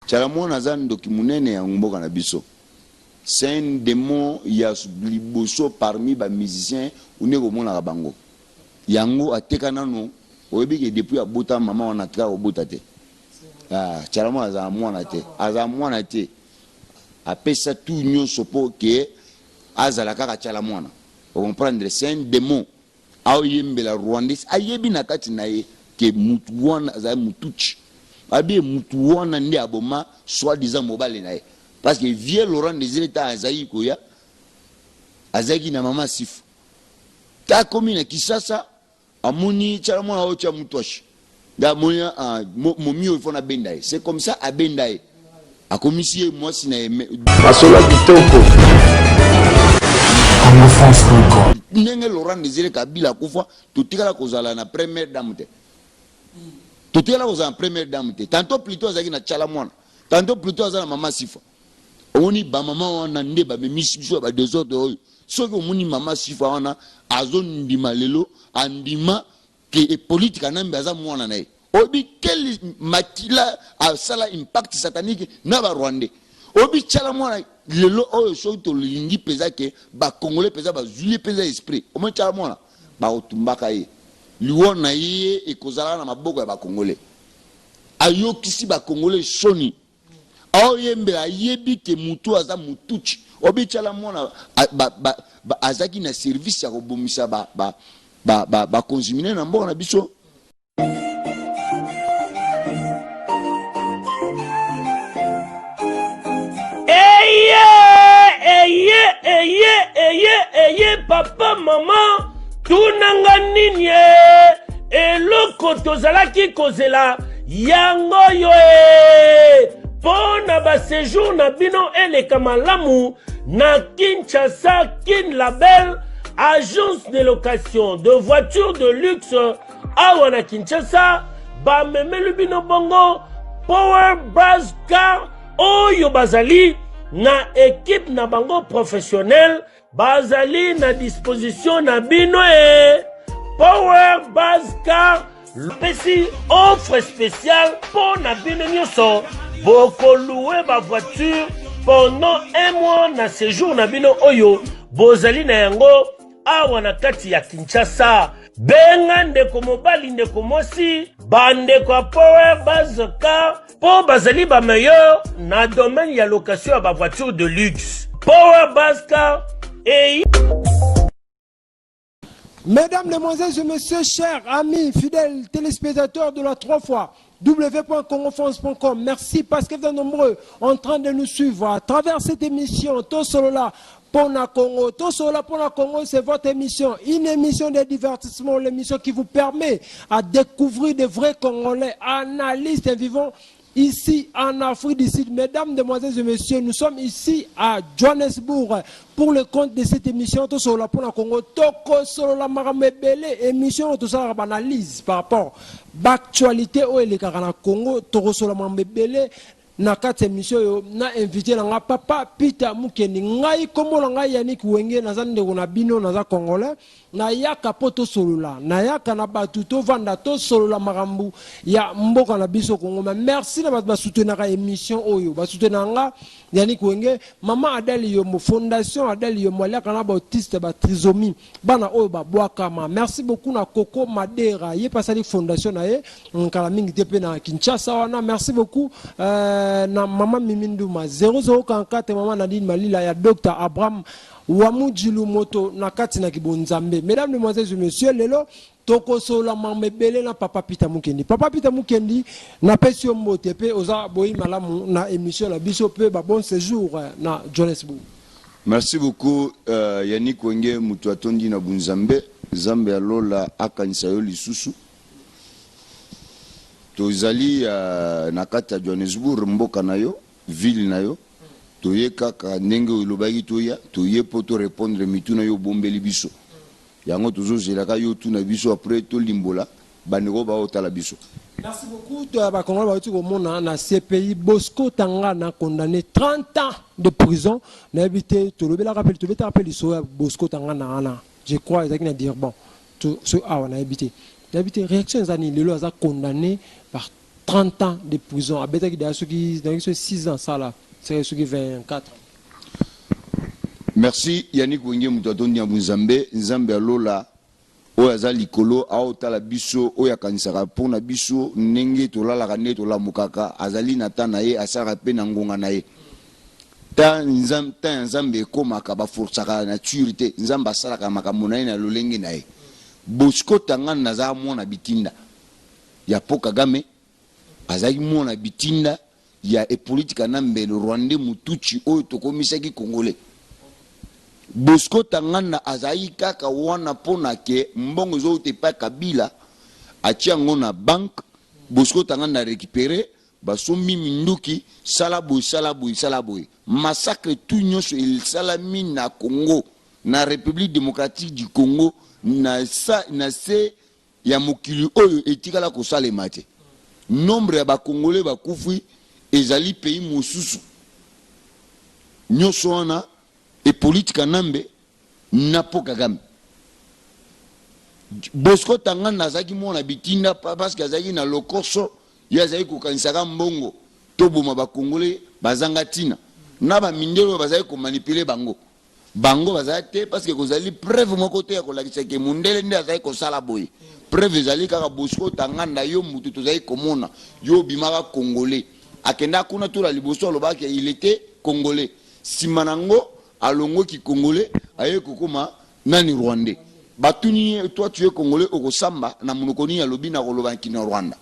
Tshala Mwana aza ndoki munene ya mboka na biso. C'est un demon ya liboso parmi ba musiciens nde komonaka bango. Yango ateka nanu oyebi ke depuis abota maman wana atikala kobota te. Ah, Tshala Mwana azala mwana te. Azala mwana te. Apesa tout nyonso po ke azala kaka Tshala Mwana. O comprendre? C'est un demon. Aoyembela rwandais ayebi na kati na ye ke mutu wana azali mututshi. Abi mutu wana nde aboma soit disant mobali na ye. Parce que vieux Laurent Desire ta azali koya azalaki na mama Sifa. Ta akomi na Kisasa amoni tshala mwana oyo tya mutwashi. Nde amoni ah, momi oyo fona abenda ye. C'est comme ça abenda ye. Akomisi ye mwasi na ye. Masolo kitoko. Congofrance.com. Ndenge Laurent Desire Kabila akufa totikala kozala na première dame te. Totikala kozala na première dame te. Tantôt plutôt azalaki na tshala mwana. Tantôt plutôt aza na mama Sifa. Omoni ba mama wana nde bamemisi biso ya ba desordre oyo. Soki omoni mama Sifa wana azondima lelo andima ke Hippolyte Kanambe aza mwana na ye. Oyebi quel makila asala impact satanique na ba Rwandais. Oyebi tshala mwana lelo oyo soki tolingi penza ke ba Congolais penza bazwi ye penza esprit. Omoni tshala mwana bakotumbaka ye. Liwa na ye ekozalaka na maboko ya ba Congolais. Ayokisi ba Congolais soni. Aoyembela ayebi ke mutu aza mututshi. Oyebi tshala mwana azalaki na service ya kobomisa ba ba ba ba bakonzi minene na mboka na biso. Eye eye eye eye eye papa mama tunanga nini e eloko tozalaki kozela yango oyo e mpo na basejour na bino eleka malamu na kinshasa kin label agence de location de voiture de luxe awa na kinshasa bamemeli bino bongo power bas car oyo bazali na ekipe na bango professionnel bazali na disposition na bino e power bas car lopesi offre spéciale mpo na bino nyonso bokolue bavoiture pendant un mois na séjour na bino oyo bozali na yango awa na kati ya kinshasa benga ndeko mobali ndeko mwasi bandeko ya power base car mpo bazali ba meilleur na domaine ya location ya bavoiture de luxe power base car eyi Mesdames, Mesdemoiselles et Messieurs, chers amis, fidèles téléspectateurs de la 3 fois www.congofrance.com. Merci parce que vous êtes nombreux en train de nous suivre à travers cette émission Tosolola Pona Congo. Tosolola Pona Congo, c'est votre émission. Une émission de divertissement, l'émission qui vous permet à découvrir des vrais Congolais, analystes vivants ici en Afrique du Sud. Mesdames, Mesdemoiselles et Messieurs, nous sommes ici à Johannesburg pour le compte de cette émission Tosolola Pona Congo. Tokosolola makambo ebele émission tosala analyse par rapport l'actualité oyo elekaka na Congo tokosolola makambo ebele na kati ya émission oyo na invité na nga papa Peter Mukendi. Ngai kombo na ngai Yannick Wenge, naza ndeko na bino, naza congolais. Nayaka po tosolola, nayaka na batu tovanda tosolola makambo ya mboka na biso Congo. Mais merci na bato basoutenaka émission oyo, basoutenaka nga Yannick Wenge, mama Adèle Yombo, fondation Adèle Yombo aliaka na ba autiste ba trisomie, bana oyo babwakama. Merci beaucoup na Coco Madera, ye pe asali fondation na ye kala mingi te pe na Kinshasa wana. Merci beaucoup na mama Mimi Nduma 0044, mama Nadine Malila ya Docteur Abraham Wamujilu moto na kati na kibonzambe. Mesdames, Mesdemoiselles et Messieurs, lelo tokosolola mambo ebele na papa Peter Mukendi. Papa Peter Mukendi, napesi yo mbote pe oza boyi malamu na émission na biso pe ba bon séjour na Johannesburg. Merci beaucoup Yannick Wenge mutu atondi na bunzambe Nzambe ya lola akanisa yo lisusu tozali na kati ya Johannesburg mboka na yo ville na yo Toye kaka ndenge olobaki toya, toye po to repondre mituna yo obombeli biso. Yango tozo zela kaka yo otuna biso après tolimbola ba ndeko oyo bao tala biso. Merci beaucoup to ba congolais bawuti komona na CPI Bosco Tangana condamne 30 ans de prison nayebi te tolobelaka pe tobetaka pe lisolo ya Bosco Tangana wana je crois ezalaki na Durban to so awa nayebi te nayebi te reaction eza nini lelo aza condamne par. 30 ans de prison. Abetaki deja soki nayoki soki 6 ans sala seke soki 24 ans. Merci Yannick Wenge moto atondi na bunzambe nzambe ya lola oyo aza likolo aotala biso oyo akanisaka mpo na biso ndenge tolalaka ndenge tolamukaka azali na temps na ye asalaka mpe na ngonga na ye temps ya nzambe ekomaka baforçaka nature te nzambe asalaka makambo na ye na lolenge na ye Bosco Tangana aza mwana bitinda ya Paul Kagame azalaki mwana bitinda ya Hippolyte Kanambe le Rwandais Mututsi oyo tokomisaki Congolais. Bosco Tanganda azalaki kaka wana pona ke mbongo ezowuta epai Kabila atia yango na banque, Bosco Tanganda récupérer, basombi minduki, sala boye sala boye sala boye. Massacre tout nyonso esalami na Congo, na République démocratique du Congo, na, sa, na se ya mokili oyo etikala kosalema te. Nombre ya ba congolais bakufi ezali pays mosusu. Nyoso wana Hippolyte Kanambe na Paul Kagame. Bosco Tanganda azalaki mwana bitinda parce que azalaki na lokoso, ye azalaki kokanisaka mbongo toboma ba congolais bazanga tina na ba mindele oyo bazalaki komanipuler bango. Bango bazali te parce que kozali preuve moko te ya kolakisa ke mundele nde azali kosala boye. Preuve ezali kaka Bosco Tanganda yo mutu tozali komona yo obimaka congolais. Akenda kuna tour ya liboso alobaka ke il etait congolais. Sima nango alongwe ki congolais aye kokoma nani rwandais. Batuni ye toi tu es congolais okosamba na monoko nini alobi nakoloba kinyarwanda.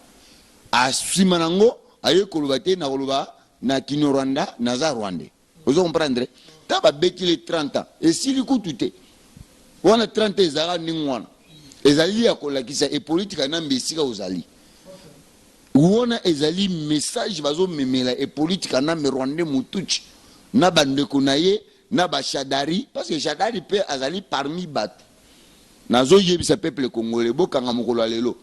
Sima nango aye koloba te nakoloba na kinyarwanda naza rwandais. Ozo comprendre? Ta ba beti le 30 ans esili kutu te. Wana 30 ans ezalaka ndenge wana. Ezali ya kolakisa Hippolyte Kanambe esika ozali. Wana ezali message bazo memela Hippolyte Kanambe Rwandais Mututsi na ba ndeko na ye na ba Shadary parce que Shadary pe azali parmi batu. Nazo yebisa peuple congolais bokanga mokolo ya lelo.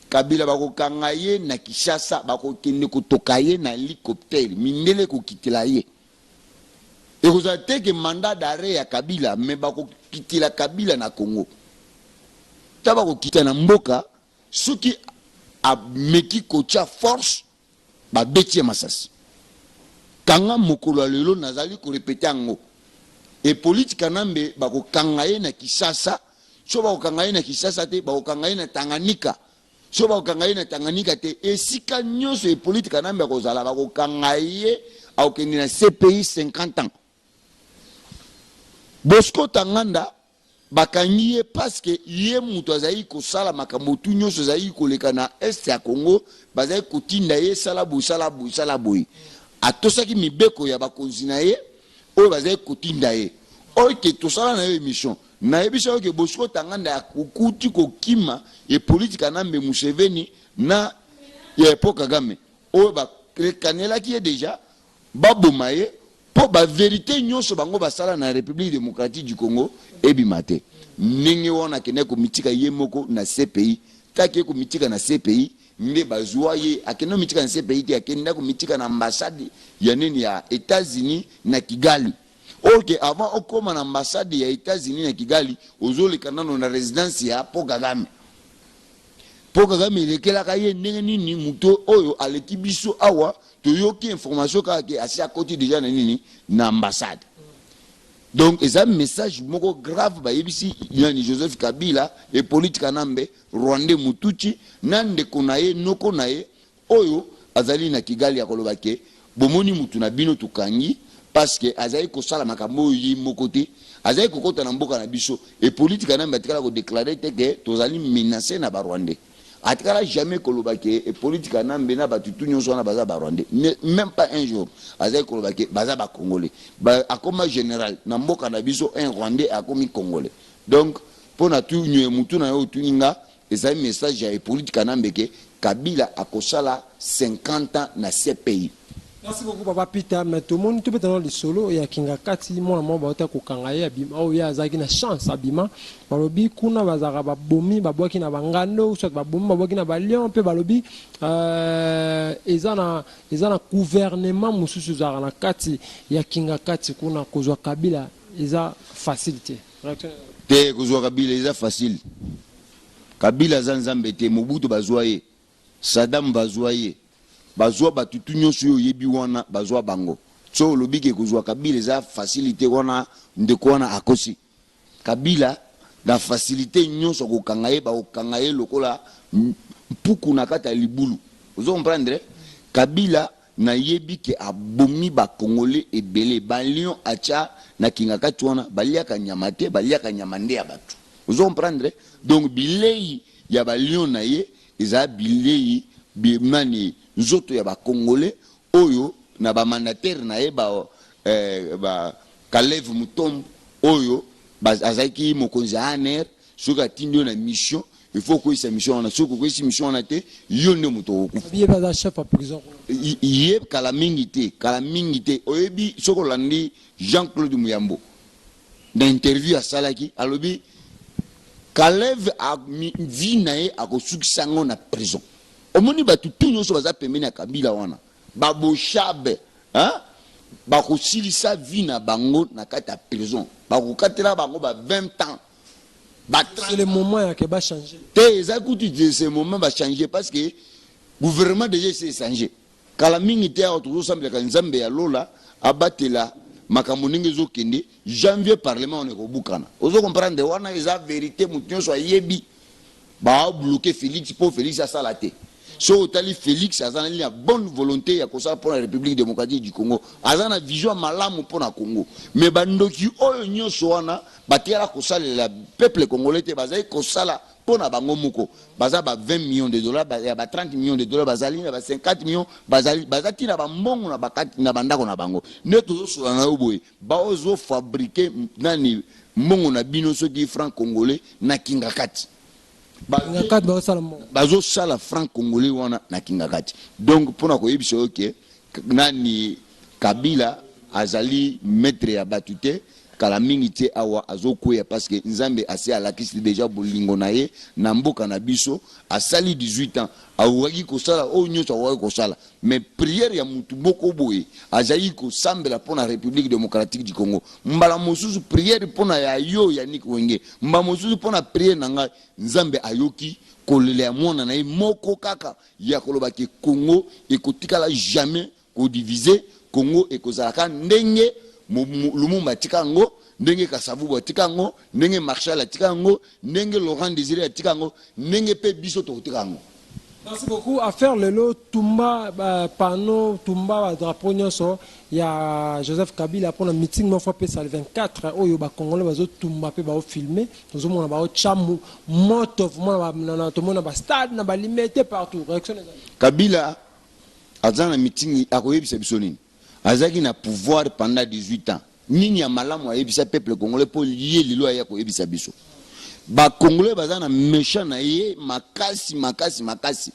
Kabila bakokanga ye na Kinshasa, bakokende kotoka ye na helicoptère, mindele ekokitela ye. Ekozala te ke mandat d'arrêt ya Kabila, mais bakokitela Kabila na Congo. Ta bakokita na mboka, soki ameki kotia force, babeti ye masasi. Kanga mokolo ya lelo, nazali ko repeter yango. Hippolyte Kanambe bakokanga ye na Kinshasa, soki bakokanga ye na Kinshasa te, bakokanga ye na Tanganyika. Soki bakokanga ye na Tanganyika te, esika nyonso Hippolyte Kanambe akozala, bakokanga ye, akokende na CPI 50 ans. Bosco Tanganda Bakangi ye parce que ye mutu azalaki kosala makambo tout nyoso ezalaki koleka na est ya Congo, bazalaki kotinda ye sala boye sala boye sala boye. Atosaki mibeko ya bakonzi na ye oyo bazalaki kotinda ye. Ok tosala na yo emission, nayebisa yo ke Bosco Tanganda akuti kokima Hippolyte Kanambe Museveni na Paul Kagame oyo bakanelaki ye dejà baboma ye Po ba verite nyoso bango basala na Republique democratique du Congo ebima te. Ndenge wana akendaki komitika ye moko na CPI. Ta ake komitika na CPI nde bazua ye, akenda komitika na CPI te, akenda komitika na ambassade ya nini ya Etats Unis na Kigali. Or que avant okoma na ambassade ya Etats Unis na Kigali, ozoleka nano na residence ya Paul Kagame. Po Kagame elekelaka ye ndenge nini moto oyo aleki biso awa toyoki information kaka ke asi akoti deja na nini na ambassade. Donc eza message moko grave bayebisi nani Joseph Kabila Hippolyte Kanambe Rwandais Mututsi na ndeko na ye noko na ye oyo azali na Kigali ya koloba ke bomoni mutu na bino tokangi parce que azali kosala makambo oyo ye moko te, azali kokota na mboka na biso. Hippolyte Kanambe atikala ko declarer te ke tozali menacer na ba Rwandais. Atikala jamais koloba ke Hippolyte Kanambe na batu tout nyonso wana baza ba Rwandais. Meme pas un jour azali koloba ke baza ba Congolais. Ba, akoma general na mboka na biso un Rwandais akomi Congolais. Donc pona tu mutu na yo otuni nga Ezali message ya Hyppolite Kanambe ke Kabila akosala 50 ans na CPI. Merci beaucoup papa Peter mais tomoni tobeta nano lisolo ya Kingakati mwana moko bauta kokanga ye abima oyo ye azalaki na chance abima balobi kuna bazalaka babomi babwaki na bangando soit babomi babwaki na balion mpe balobi euh, eza na eza na gouvernement mosusu ezalaka na kati ya Kingakati kuna kozwa Kabila eza facile te. Te kozua kabila eza facile kabila aza nzambe te mobutu bazua ye sadam bazua ye. Bazwa bato tu nyonso oyo oyebi wana, bazwa bango. So olobi ke kozwa Kabila eza facilité wana, ndeko wana akosi. Kabila na facilité nyonso akokanga ye, bakokanga ye lokola mpuku na kati ya libulu. Ozo comprendre? Kabila nayebi ke abomi bacongolais ebele. Balion atya na kinga kati wana, baliaka nyama te, baliaka nyama nde ya bato. Ozo comprendre? Donc bilei ya balion na ye eza bilei nani, nzoto ya bacongolais oyo na bamandataire na ye ba Kalev Mutombo oyo azalaki mokonzi ya ANR. Soki atindi yo na mission, il faut okweyisa mission wana. Soki okweyisi mission wana te, yo nde moto okokufa. Ye aza chef ya prison. Ye kala mingi te, kala mingi te. Oyebi, soki olandi Jean Claude Muyambo na interview asalaki, alobi Kalev vie na ye akosukisa yango na prison. Omoni, bato tu nyonso baza pembeni ya Kabila wana, baboshabe, hein? Bakosilisa vie na bango na kati ya prison, bakokatela bango ba 20 ans, ba 30. C'est le moment ya ke bachanger. Te, eza kutu te ce moment bachanger, parce que gouvernement déjà esi echanger kala mingi te. Awa tozosambelaka Nzambe ya lola abatela makambo ndenge ezokende. Janvier parlement wana ekobukana. Ozo comprendre? Wana eza vérité, moto nyonso ayebi. Babloquer Félix mpo Félix asala te. So otali, Félix aza nali na bonne volonté ya kosala mpona République démocratique du Congo, aza na vision ya malamu mpona Congo, mais bandoki oyo nyonso wana batikala kosalela peuple congolais te, bazali kosala mpo na bango moko. Baza ba 20 millions de dollars, ya ba 30 millions de dollars, bazali na ba 50 millions, bazali baza ntina bambongo na bakati na bandako na bango. Nde tozosola na yo boye, baozofabriquer nani, mbongo na bino, soki franc congolais na kinga kati. Kati bazosala mbongo. Bazosala franc congolais wana na kinga kati. Donc mpona koyebisa yo ke nani, Kabila azali maître ya bato te. Kala mingi te awa azokweya, parce que Nzambe asi alakisi déjà bolingo na ye na mboka na biso. Asali 18 ans, akokaki kosala oyo nyonso akokaki kosala, mais prière ya mutu moko boye azali kosambela mpo na République démocratique du Congo, mbala mosusu prière mpo na ya yo Yannick Wenge, mbala mosusu mpo na prière na ngai, Nzambe ayoki kolela ya mwana na ye moko kaka ya koloba ke Congo ekotikala jamais kodiviser. Congo ekozalaka ndenge Lumumba atika yango, ndenge Kasavubu atika yango, ndenge Marshal atika yango, ndenge Laurent Désiré atika yango, ndenge mpe biso tokotika yango. Merci beaucoup. Affaire lelo, tumba ba panneau, tumba ba drapeau nyonso ya Joseph Kabila pour na meeting moko apesa le 24 oyo, ba Congolais bazo tumba pe ba filmer, tozomona ba chamu moto vraiment na tomona ba stade na ba Limete partout. Réaction ezali? Kabila aza na meeting, akoyebisa biso nini? Azalaki na pouvoir pendant 18 ans, nini ya malamu ayebisa peuple congolais mpo ye lelo aya koyebisa biso? Bacongolais baza na méchant na ye makasi, makasi, makasi.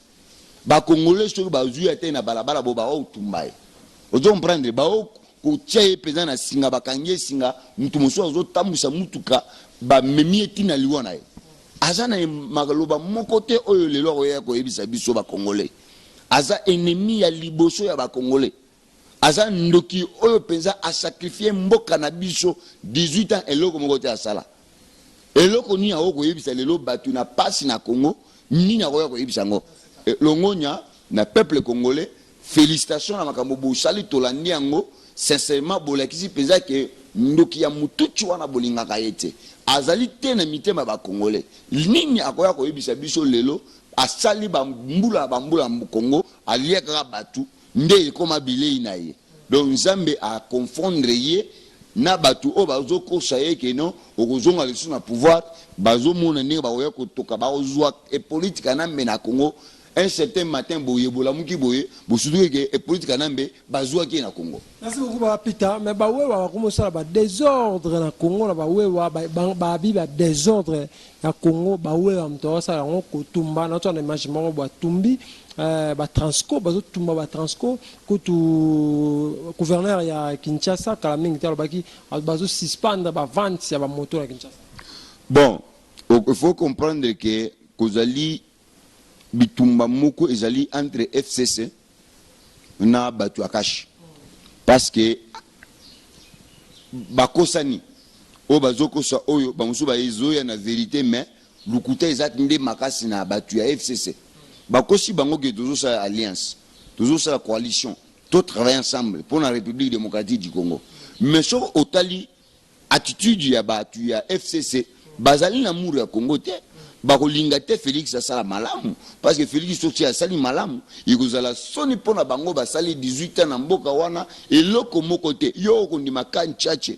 Bacongolais soki bazwi ate na balabala bo, baotumba ye. Ozo comprendre? Bao kotia ye mpenza na singa, bakangi ye singa. Motu mosusu azotambwisa mutuka, bamemi ye ntina liwa na ye. Aza na maloba moko te oyo lelo akoya koyebisa biso bacongolais. Aza ennemi ya liboso ya bacongolais, aza ndoki oyo mpenza asacrifier mboka na biso 18 ans, eloko moko te asala. Eloko nini akoki koyebisa lelo bato na pasi na Congo? Nini akoya koyebisa yango? Longonya na peuple congolais, félicitation na makambo bosali, tolandi yango. Sincèrement, bolakisi mpenza ke ndoki ya mututi wana bolingaka ye te, azali te na mitema ya bacongolais. Nini akoya koyebisa biso lelo? Asali bambula ya bambula ya Congo, alia kaka bato nde ekóma bilei na ye. Donc Nzambe aconfondre ye na bato oyo bazokosa ye ke non, okozonga lisusu na pouvoir. Bazomona ndenge bakoya kotoka, bakozwa Hippolyte Kanambe na Congo. Un certain matin boye, bolamuki boye, bosutuki ke Hippolyte Kanambe bazwaki ye na Congo. Merci beaucoup, Baba Peter. Mais bawewa bakomosala badésordre na Congo na bawewa babi badésordre ya Congo. Bawewa moto akosala yango, kotumba na na image moko batumbi batransco, bazotumba batransco. Kutu gouverneur ya Kinshasa kala mingi te alobaki bazosuspendre bavente ya bamoto na Kinshasa. Bon, il faut comprendre que kozali bitumba moko ezali entre FCC na bato ya CACH, parce que bakosani oyo bazokosa, oyo bamosusu baezoya na vérité, mais lukuta eza nde makasi na bato ya FCC. Bakosi bango ke tozosala alliance. Tozosala coalition, to travailler ensemble mpo na République démocratique du Congo. Mais soki otali attitude ya bato ya FCC, bazali na amour ya Congo te. Bakolinga te Félix asala malamu, parce que Félix soki asali malamu, ekozala soni mpo na bango. Basali 18 ans na mboka wana, eloko moko te. Yo okondima camp Tshatshi,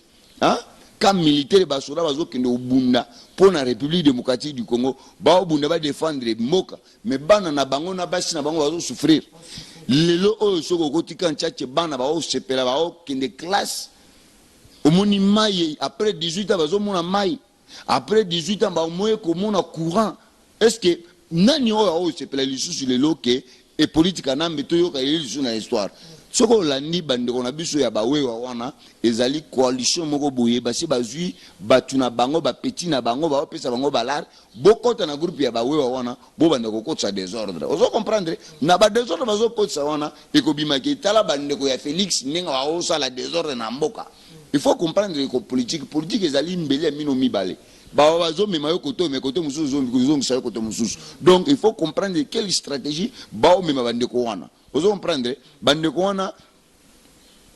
camp militaire, basoda bazokende kobunda mpo na République démocratique du Congo, baobunda, badéfendre mboka, mais bana na bango na basi na bango bazosouffrir. Lelo oyo soki okoti camp Tshatshi, bana baosepela, baokende classe, omoni mai. Après 18 ans bazomona mai, après 18 ans bamoye komona courant. Est ce que nani oyo aosepela lisusu lelo ke Hippolyte Kanambe toyoka ye lisusu na histoire? Soki olandi bandeko na biso ya bawewa wana, ezali coalition moko boye. Basi bazwi bato na bango, bapeti na bango, baopesa bango balare: bokɔta na groupe ya bawewa wana, bobanda kokotisa désordre. Ozo comprendre, na badésordre bazokotisa wana, ekobimaki etala bandeko ya Félix ndenge baosala désordre na mboka. Il faut comprendre que politique, politique ezali mbeli ya mino mibale. Bawa bazomema yo kote, ome kote mosusu, ozongisa yo kote mosusu. Donc il faut comprendre quelle stratégie baomema bandeko wana. Ozo comprendre, bandeko wana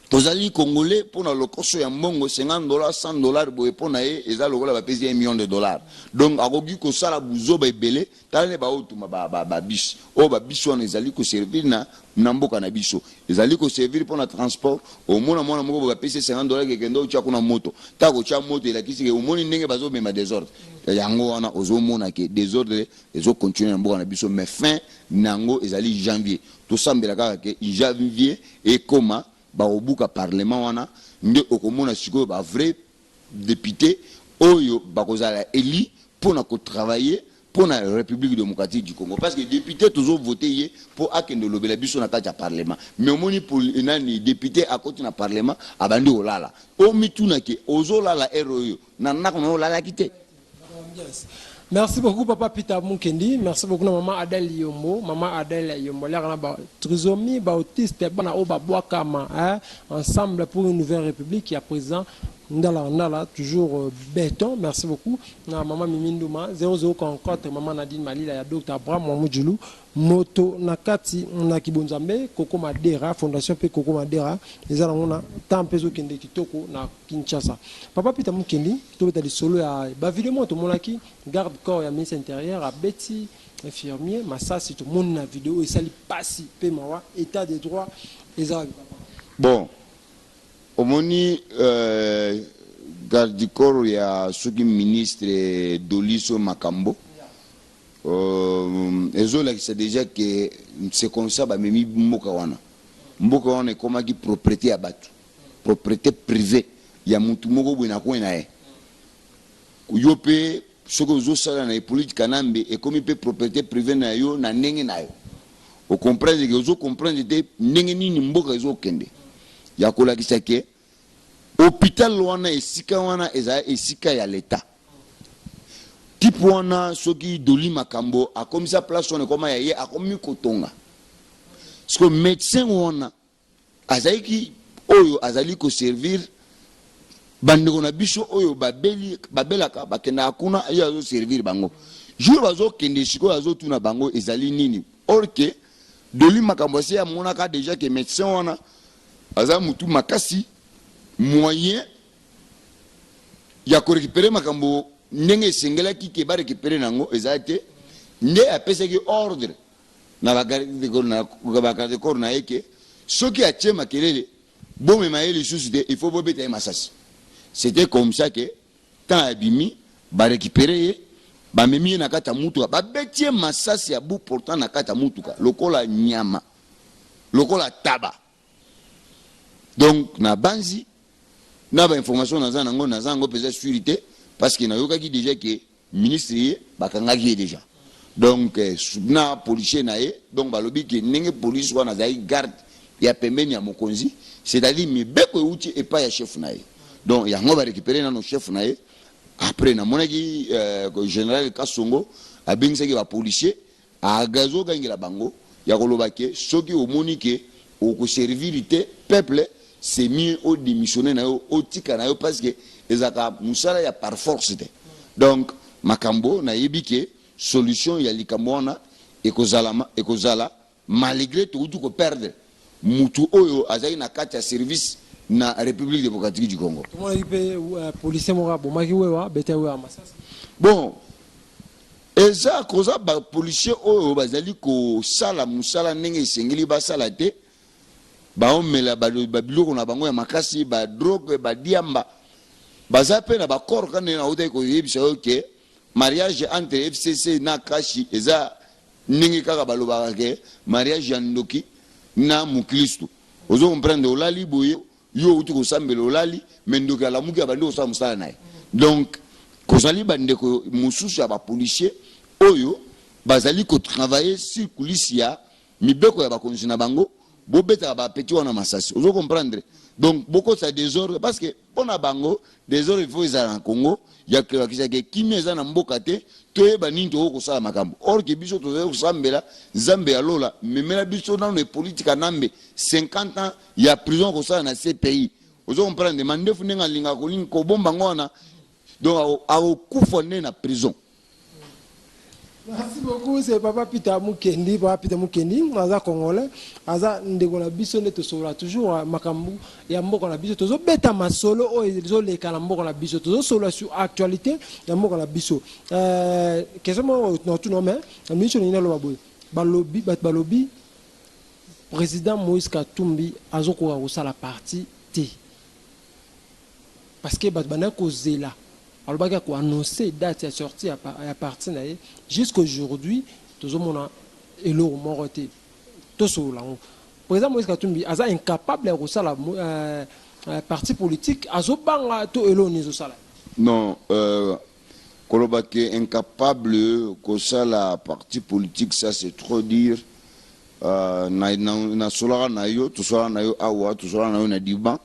tozali Congolais, mpo na lokoso ya mbongo, 50 dollars, 100 dollars boye, mpo na ye eza lokola bapesi ye million de dollars. Donc akoki kosala buzoba ebele. Tala nde baotuma babus oyo. Babus wana ezali koservir na mboka na biso, ezali koservir mpo na transport. Omona mwana moko boye, bapesi ye 50 dollars, kekende otya kuna moto. Ta kotya moto elakisi ke omoni ndenge bazomema désordre yango wana. Ozomona ke désordre ezocontinue na mboka na biso, mais fin nango ezali janvier. Tosambela kaka ke janvier ekoma, bakobuka parlement wana, nde okomona sikoyo bavrai député oyo bakozala élu mpona kotravailler mpo na République démocratique du Congo. Parce que député, tozovote ye mpo akende olobela biso na kati ya parlement, mais omoni nani député akoti na parlement, abandi kolala. Omitunake, ozolala ere oyo na ndako na yo, olalaki te. Merci beaucoup, Papa Peter Mukendi. Merci beaucoup, Maman Adèle Yombo. Maman Adèle Yombo. Là, ba trisomie, ba autiste, bana oyo babwakama, hein, ensemble pour une nouvelle république. Il y a président Ndala Ndala, toujours béton. Merci beaucoup. Na Maman Miminduma, 0044, Maman Nadine Malila, ya Dr. Abraham Mwamoudjoulou, Moto Nakati, Nakibonzambe, Koko Madera, Fondation P Koko Madera, eza nango na temps mpe ezokende kitoko na Kinshasa. Papa Peter Mukendi, tobeta lisolo ya bavideo moko tomonaki, garde corps ya ministre intérieur abeti infirmier masasi. Tomoni na video oyo, esali pasi mpe mawa. État de droit eza wapi, papa? Bon, omoni garde du corps ya soki ministre Doliso Makambo, ezolakisa déjà ke c'est comme ça bamemi mboka wana. Mboka wana ekomaki propriété ya bato, propriété privée ya mutu moko boye na kwe na ye. Yo mpe soki ozosala na Hippolyte Kanambe, ekomi mpe propriété privée na yo na ndenge na yo. Ocomprendre ke ozocomprendre te ndenge nini mboka ezokende, ya kolakisa ke hôpital wana, esika wana ezala esika ya leta. Type wana, soki Doli Makambo, akomisa place wana ekoma ya ye, akomi kotonga. Parce médecin wana azalaki oyo azali koservir bandeko na biso oyo babeli, babelaka, bakendaka kuna, ye azoservir bango. Jour bazokende sikoyo, azotuna bango ezali nini. Or ke Doli Makambo asi amonaka déjà ke médecin wana aza mutu makasi, moyen ya korécupérer makambo ndenge esengelaki ke barécupérer nango eza te. Nde apesaki ordre na bagarde corps na ye ke soki atie makelele, bomema ye lisusu te, il faut bobeta ye masasi. C'était comme ça ke temps abimi, barécupérer ye, bamemi ye na kati ya mutuka, babeti ye masasi ya bout portant na kati ya mutuka lokola nyama, lokola taba. Donc na banzi na bainformation naza nango, naza yango mpenza sûr te, parce que nayokaki déjà ke ministre ye bakangaki ye déjà, donc na policier na ye. Donc balobi ke ndenge police wana azalaki garde ya pembeni ya mokonzi, c'est-à-dire mibeko euti epai ya chef na ye. Donc yango barécupéré nano chef na ye. Après namonaki général Kasongo abengisaki bapolicier, azogangela bango ya koloba ke soki omoni ke okoservir te peuple, c'est mieux odémissionner na yo, otika na yo, parce que ezalaka mosala ya par force te. Donc makambo nayebi ke solution ya likambo wana ekozala. Malgré touti koperdre mutu oyo azalaki na kati ya service na République démocratique du Congo. Tomonaki mpe policier moko abomaki wewa, abetaki wewa masasi. Bon, eza koza bapolicier oyo bazali kosala mosala ndenge esengeli basala te, baomela babiloko na bango ya makasi, badrogue, badiamba, baza mpe na bacor. Ka ndenge nautaki koyebisa yo ke mariage entre FCC na CACH eza ndenge kaka balobaka ke mariage ya ndoki na moklisto. Ozo comprendre? Olali boye, yo outi kosambela, olali, mais ndoki alamuki, abandi kosala mosala na ye. Donc kozali bandeko mosusu ya bapolicier oyo bazali kotravailler sur coulisse ya mibeko ya bakonzi na bango, bobetaka bapeti wana masasi. Ozo comprendre? Donc bokotisa désordre, parce que mpo na bango désordre il faut ezala na Congo, ya kolakisaka kimia eza na mboka te, toyeba nini tokoki kosala makambo. Or ke biso tozali kosambela Nzambe ya lola, memela biso nano epolitika nambe 50 ans ya prison kosala na CPI. Ozo comprendre? Mandefu ndenge alingaka kolingi kobomba ngo wana, donc akokufa nde na prison. Merci beaucoup, c'est Papa Peter Mukendi. Papa Peter Mukendi, aza congolais, aza ndeko na biso nde tosola toujours makambo ya mboka na biso. Tozobeta masolo oyo ezoleka na mboka na biso. Tozosolola sur actualité ya mboka na biso. Question moko na tuna, mais na minute oyo naloba boye. Balobi, bato balobi président Moïse Katumbi azokoka kosala parti te. Parce que bato bandaki kozela, alobaki akoannonce date ya sortie ya parti na ye. Jusqu'aujourd'hui tozomona eloko moko te. Tosolola yango, président Moïse Katumbi aza incapable ya kosala parti politique, azobanga to eloko nini ezosala? Non, koloba ke incapable kosala parti politique, ça c'est trop dire. Nasolaka na yo, tosolaka na yo awa, tosolaka na yo na diban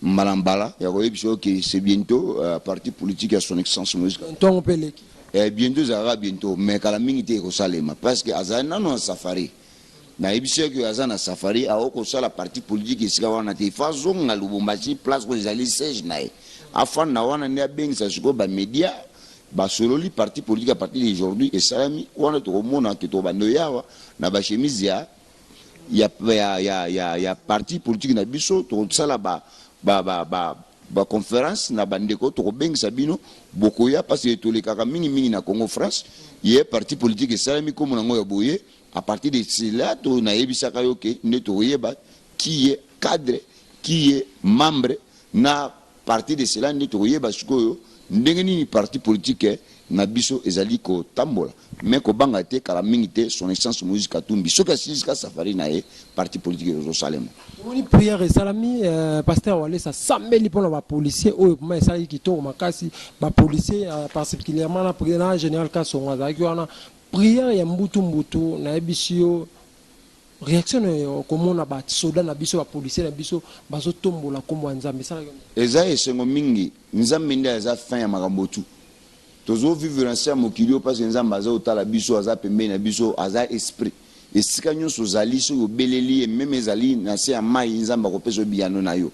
mbala mbala ya koyebisa yo ke c'est bientôt, parti politique ya son excellence Moïse. Ntongo mpe eleki. Bientôt ezalaka bientôt, mais kala mingi te ekosalema, parce que azali nano na safari. Nayebisi yo ke aza na safari, akoki kosala parti politique esika wana te. Ifo azonga Lubumbashi, place oyo ezali siège na ye, afanda wana nde abengisa sikoyo bamédia, basololi parti politique. À partir d'aujourd'hui esalami wana, tokomona ke tokobanda oyawa na bachemise ya parti politique na biso. Tokosala ba baconférence na bandeko, tokobengisa bino, bokoya, parce que tolekaka mingimingi na Congo France. Ye parti politique esalami, nkombo nango ya boye. À partir de cela, to nayebisaka yo ke nde tokoyeba qui est cadre, qui est membre. Na partir de cela nde tokoyeba sikoyo ndenge nini parti politique na biso ezali kotambola. Mais kobanga te, kala mingi te, son excellence Moïse Katumbi, soki asilisika safari na ye, parti politique ezosalema. Tomoni prière esalami, pasteur Walesa asambeli mpona bapolicier oyo. Vraiment esalaki kitoko makasi. Bapolicier, particulièrement na général Kasongo azalaki wana. Prière ya mbutu mbutu, nayebisi yo, réaction na yo komona basoda na biso, bapolicier na biso bazotombola nkombo ya Nzambe, esalaki yo? Eza esengo mingi. Nzambe nde aza fin ya makambo tu. Tozovivre na se ya mokili oyo parce Nzambe aza kotala biso, aza pembeni na biso, aza esprit. Esika nyonso ozali, soki obeleli ye, même ezali na se ya mai, Nzambe akopesa yo biyano na yo.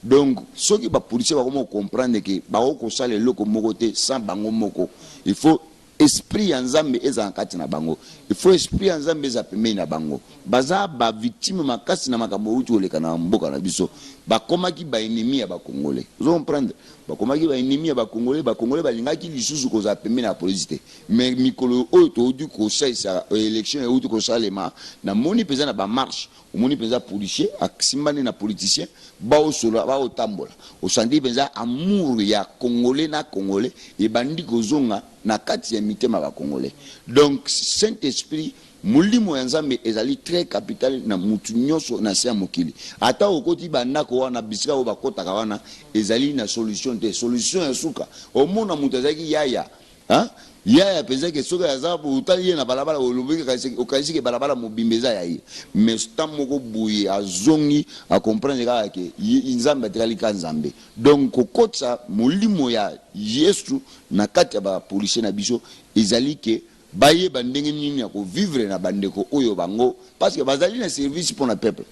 Donc soki bapolicier bakoma kocomprendre ke bakoki kosala eloko moko te sans bango moko, il faut esprit ya Nzambe ezala na kati na bango, il faut esprit ya Nzambe eza pembeni na bango. Baza bavictime makasi na makambo outi koleka na mboka na biso. Bakomaki baennemi ya bacongolais. Ozo comprendre? Bakomaki baennemi ya bacongolais. Bacongolais balingaki lisusu kozala pembeni ya polisi te. Mais mikolo oyo touti kosalisa élection euti kosalema, namoni mpenza na bamarche, omoni mpenza policier asimbani na politicien, baosola, baotambola. Osandi mpenza amour ya congolais na congolais ebandi kozonga na kati ya mitema ya bacongolais. Donc saint esprit, molimo ya Nzambe ezali très capital na mutu nyonso na se ya mokili. Ata okoti bandako wana, bisika oyo bakotaka wana ezali na solution te. Solution ya suka, omona moto azalaki yaya, hein? Yaya mpenza ke soki aza, otali ye na balabala, olobi okanisi ke balabala mobimba eza ya ye. Mais temps moko boye azongi, acomprendre kaka ke Nzambe atikali ka Nzambe. Donc kokotisa molimo ya Yesu na kati ya bapolicier na biso ezali ke bayeba ndenge nini ya kovivre na bandeko oyo bango, parce que bazali na service mpona peuple.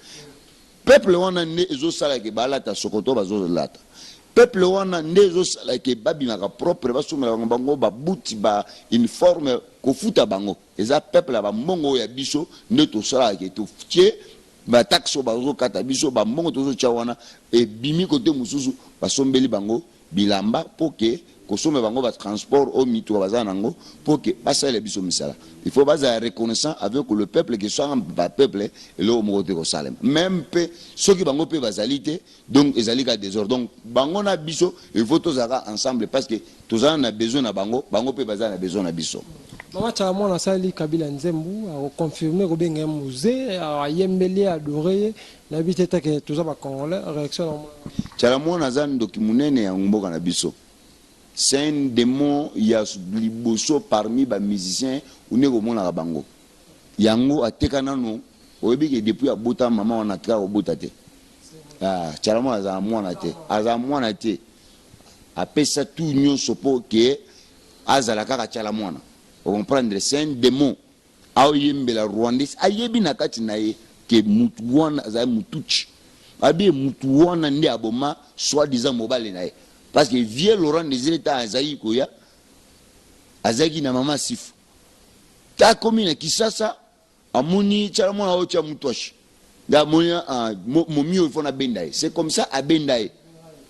Peuple wana nde ezosalaka balata sokoto bazolata. Peuple wana nde ezosala ke babimaka propre, basombela bango bango babuti ba uniforme, kofuta bango eza peuple ya bambongo oyo ya biso nde tosalaka ke totie ba taxe oyo bazokata biso, bambongo tozotia wana ebimi kote mosusu, basombeli bango bilamba mpo ke kosomba bango ba transport oyo mituka baza nango mpo ke basalela biso misala. Il faut bazala reconnaissant avec le peuple, ke soki ba peuple eloko moko te kosalema, même mpe soki bango mpe bazali te. Donc ezali ka désordre. Donc bango na biso, il faut tozalaka ensemble, parce que tozala na besoin na bango, bango mpe baza na besoin na biso. Mama Tshala Mwana asali Kabila nzembo, akoconfirme kobenga ye mzee, ayembeli ye, adore ye. Nayebi te take toza bacongolais, réaction na mwana? Tshala Mwana aza ndoki monene ya mboka na biso. C'est un démon ya liboso parmi bamusicien onde komonaka bango. Yango ateka nano. Oyebi ke depuis abota mama wana, atika kobota te. Ah, Tshala Mwana azala mwana te, azala mwana te. Apesa tu nyonso mpo ke azala kaka Tshala Mwana. Ocomprendre, c'est un démon. Aoyembela rwandais, ayebi na kati na ye ke mutu wana azali mutuchi, abi ye mutu wana nde aboma soi-disant mobali na ye, parce que vieux Laurent Désiré ta azalaki koya, azalaki na mama Sifu. Ta akomi na Kisasa, amoni Tshala Mwana oyo tia mutwashi, nde amoni momi oyo fo nabenda ye. C'est comme ça abenda ye,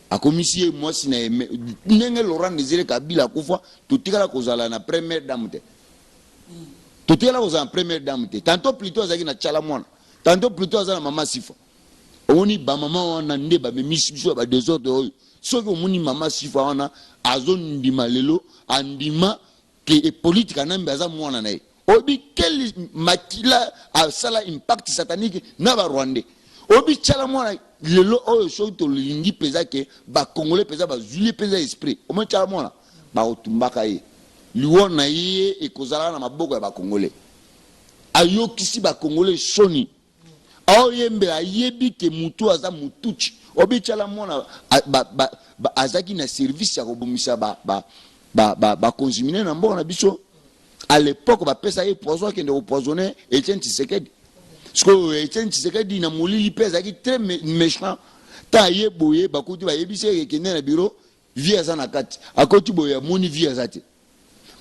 akomisi ye mwasi na ye. Ndenge Laurent Désiré Kabila akufa, totikala kozala na première dame te, totikala kozala na première dame te. Tantôt plutôt azalaki na Tshala Mwana, tantôt plutôt aza na mama Sifa. Omoni bamama wana nde bamemisi biso ya badésordre oyo. Soki omoni mama Sifa wana azondima lelo, andima ke Hippolyte Kanambe aza mwana na ye, oyebi quel makila asala impact satanique na barwandais. Oyebi Tshala Mwana lelo oyo, soki tolingi mpenza ke bacongolais mpenza bazwi ye mpenza esprit, omoni Tshala Mwana bakotumbaka ye, liwa na ye ekozalaka na maboko ya bacongolais. Ayokisi bacongolais soni. Aoyembela, ayebi ke mutu aza mutuchi. Oyebi Tshala Mwana azalaki na service ya kobomisa bakonzi minene na mboka na biso. À l'époque bapesa ye poison, akende kopoisonne Etienne Tshisekedi. Sikoyo Etienne Tshisekedi na molili mpe azalaki très méchant. Ta aye boye, bakuti bayebisi ye ekende na bureau, vieux aza na kati. Akoti boye, amoni vieux aza te.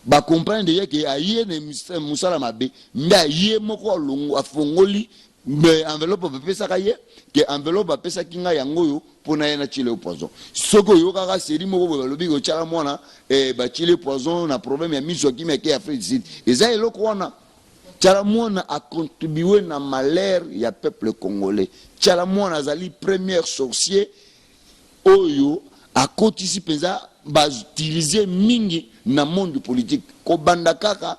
Bacomprendre déjà ke aye na mosala mabe, nde aye moko alongo afongoli me enveloppe bapesaka ye, ke enveloppe bapesaki ngai yango oyo mpo na ye natiele yo poison. Soki oyokaka série moko boye, balobi kotyala mwana batiele poison na problème ya miso, akimi, ake Afrique du Sud, eza eloko wana. Tshala Mwana acontribue na malheur ya peuple congolais. Tshala Mwana azali premier sorcier oyo akotisi mpenza bautilize mingi na monde politique, kobanda kaka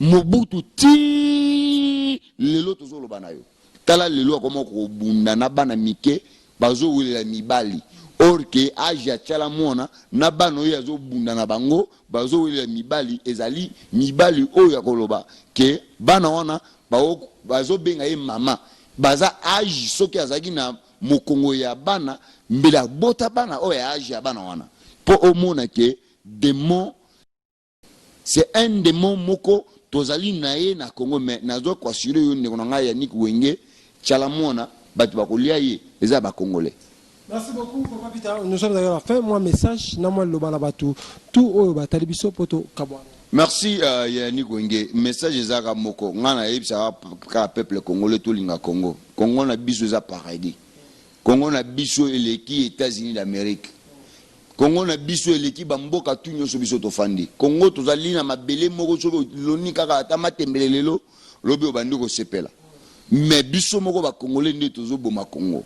Mobutu ti lelo tozoloba na yo. Tala lelo akoma kobunda na bana mike bazowelela mibali, or ke age ya Tshala Mwana na bana oyo azobunda na bango bazowelela mibali, ezali mibali oyo ya koloba ke bana wana bazobenga ye mama, baza age. Soki azalaki na mokongo ya bana, mbele abota bana oyo ya age ya bana wana, mpo omona ke démon, c'est un démon moko tozali na ye na Congo. Mais nazo koassurer yo, ndeko na ngai Yannick Wenge, Tshala Mwana bato bakolia ye eza bacongolais. Merci beaucoup, Papa Peter. Nous sommes à la fin. Moi, message, na moi, loba na batu, tout oyo batali biso poto kabwana. Merci Yannick Wenge. Message ezalaka moko. Ngai nayebisaka kaka peuple congolais, tolinga Congo. Congo na biso eza paradis. Congo na biso eleki États-Unis d'Amérique. Congo na biso eleki bamboka tu nyonso biso tofandi. Congo tozali na mabele moko, soki oloni kaka ata matembele lelo, lobi obandi kosepela. Mais biso moko bacongolais nde tozoboma Congo.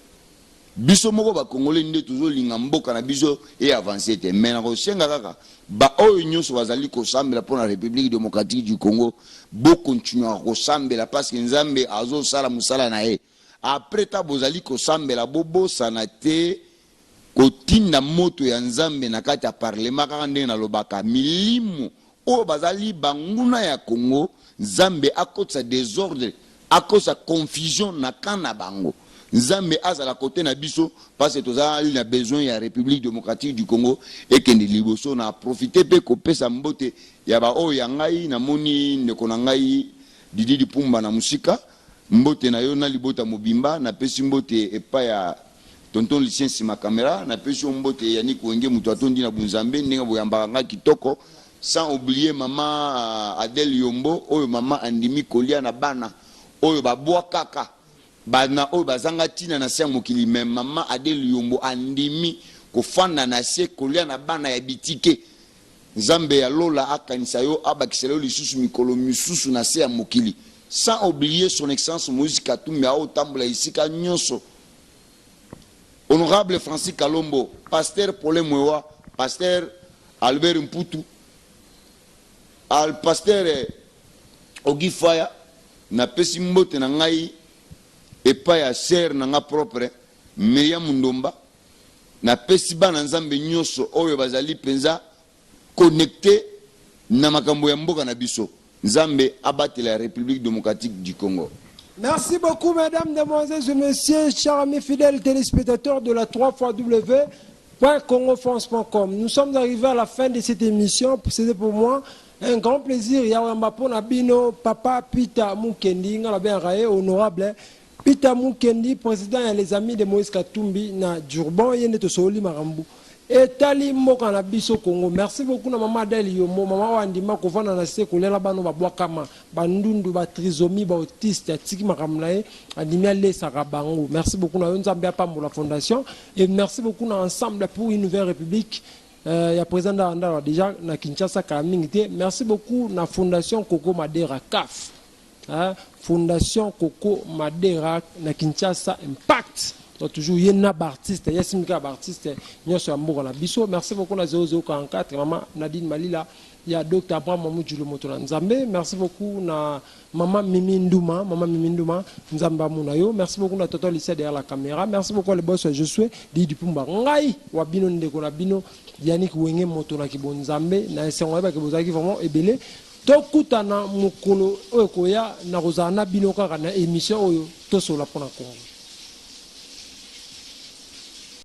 Biso moko bacongolais nde tozolinga mboka na biso e avance te. Mais nakosenga kaka baoyo nyonso bazali kosambela mpo na République démocratique du Congo, bokontinuaka kosambela, parce que Nzambe azosala mosala na ye. Après ta bozali kosambela, bobosana te kotinda moto ya Nzambe na kati ya parlement. Kaka ndenge nalobaka, milimo oyo bazali banguna ya Congo, Nzambe akotisa désordre, akotisa confusion na camp na bango. Nzambe azala kote na biso, parce que tozali na besoin ya République démocratique du Congo ekende liboso. Na profite mpe kopesa mbote ya baoyo ya ngai. Namoni ndeko na ngai Didi Dipumba na mosika, mbote na yo na libota mobimba. Napesi mbote epai ya Tonton Lucien sima camera, napesi yo mbote. Yannick Wenge, moto atondi na bunzambe, ndenge boyambaka nga kitoko. Sans oublier mama Adèle Yombo, oyo mama andimi kolia na bana oyo babwakaka, bana oyo bazanga ntina na se ya mokili. Mais mama Adèle Yombo andimi kofanda na se, kolia na bana ya bitike. Nzambe ya lola akanisa yo, abakisela yo lisusu mikolo misusu na se ya mokili. Sans oublier Son Excellence Moïse Katumbi, aotambola esika nyonso, Honorable Francis Kalombo, Pasteur Paulin Mwewa, Pasteur Albert Mputu, al Pasteur Ogi Faya. Napesi mbote na ngai epai ya sœur na nga propre Miriam Ndomba. Napesi bana Nzambe nyonso oyo bazali mpenza connecté na makambo ya mboka na biso. Nzambe abatela République démocratique du Congo. Merci beaucoup, mesdames, demoiselles et messieurs, chers amis fidèles téléspectateurs de la 3 fois W.congofrance.com. Nous sommes arrivés à la fin de cette émission. C'était pour moi un grand plaisir. Yawamba pona bino, Papa Peter Mukendi, ngala honorable Peter Mukendi, président ya Les Amis de Moïse Katumbi na Durban, yende tosoli marambu etali mboka na biso Congo. Merci beaucoup na mama Adele Yombo, mama oyo andima kovanda na se, kolela bano babwakama, bandundu, batrisomie, baautiste. Atiki makambo na ye, andimi alesaka bango. Merci beaucoup na yo, Nzambe apambola fondation. Et merci beaucoup na Ensemble pour une nouvelle république ya président Ndala déjà na Kinshasa kala mingi te. Merci beaucoup na Fondation Coco Madera CAF, hein, Fondation Coco Madera na Kinshasa Impact. Donc toujours ye na baartiste ye simika ya baartiste nyonso ya mboka na biso. Merci beaucoup na 0044, mama Nadine Malila ya Dr Abraham Mamujulu, moto na Nzambe. Merci beaucoup na mama Mimi Nduma, mama Mimi Nduma, Nzambe amona yo. Merci beaucoup na tonton Lycée derrière la caméra. Merci beaucoup le boss je suis Didi Pumba. Ngai wa bino, ndeko na bino Yannick Wenge, moto na kibonzambe na esengo yebaki bozalaki vraiment ebele. Tokutana mokolo oyo ekoya na kozala na bino kaka na émission oyo, Tosola mpona Congo.